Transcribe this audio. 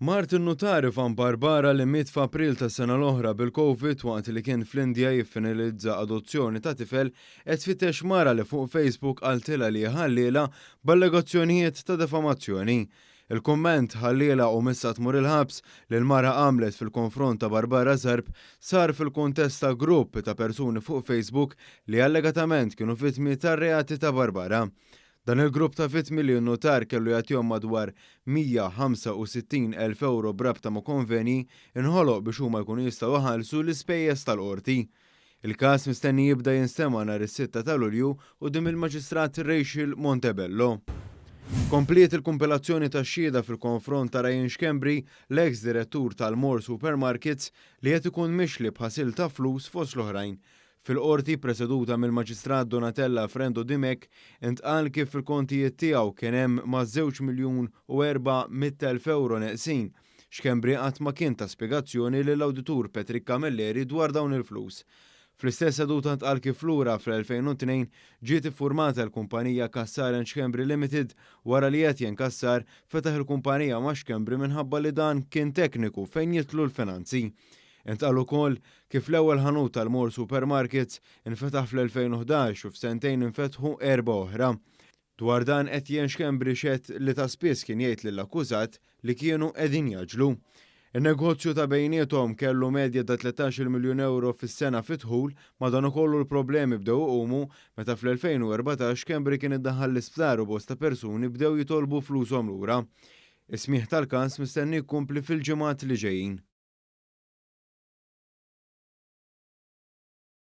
Mart in-nutar Ivan Barbara li miet f'April tas-sena l-oħra bil-Covid waqt li kien fl-Indja jiffinalizza adozzjoni ta' tifel qed tfittex mara li fuq Facebook qaltilha li ħalliela b'allegazzjonijiet ta' defamazzjoni. Il-kumment "ħalliela u missha tmur il-ħabs" li l-mara għamlet fil-konfront ta' Barbara Zarb sar fil-kuntest ta' grupp ta' persuni fuq Facebook li allegatament kienu vittmi tar-reati ta' Barbara. Dan il-grupp ta' vittmi li n-nutar kellu jagħtihom madwar 165,000 ewro b'rabta ma' konvenji inħoloq biex huma jkunu jistgħu jħallsu l-ispejjeż tal-qorti. Il-każ mistenni jibda jinstema' nhar is-6 ta' Lulju quddiem il-Maġistrat Rachel Montebello. Kompliet il-kumpilazzjoni tax-xhieda fil-konfront ta' Ryan Schembri, l-eks direttur tal-More Supermarkets li qed ikun mixli b'ħasil ta' flus fost l-oħrajn. Fil-Qorti, preseduta mill-Maġistrat Donatella Frendo Dimech, intqal kif fil-kontijiet tiegħu kien hemm ma' żewġ miljun u 400,000 ewro neqsin. Schembri qatt ma kien ta spjegazzjoni lill-Awditur Patrick Camilleri dwar dawn il-flus. Fl-istess seduta ntqal kif lura fl-2002 ġiet iffurmata l-kumpanija Cassar and Schembri Limited wara li Etienne Cassar fetaħ il-kumpanija ma' Schembri minħabba li dan kien tekniku fejn jidħlu l-finanzi. Intqal ukoll kif l-ewwel ħanut tal-More Supermarkets infetaħ fl-2011 u f'sentejn infetħu erba' oħra. Dwar dan Etienne Schembri xehed li ta' spiss kien jgħid lill-akkużat li kienu qegħdin jgħaġġlu. In-negozju ta' bejniethom kellu medja ta' 13-il miljun ewro fis-sena fi dħul, madankollu l-problemi bdew iqumu meta fl-2014 Schembri kien iddaħħal l-isptar u bosta persuni bdew jitolbu flushom lura. Is-smigħ tal-każ mistenni jkompli fil-ġimgħat li ġejjin.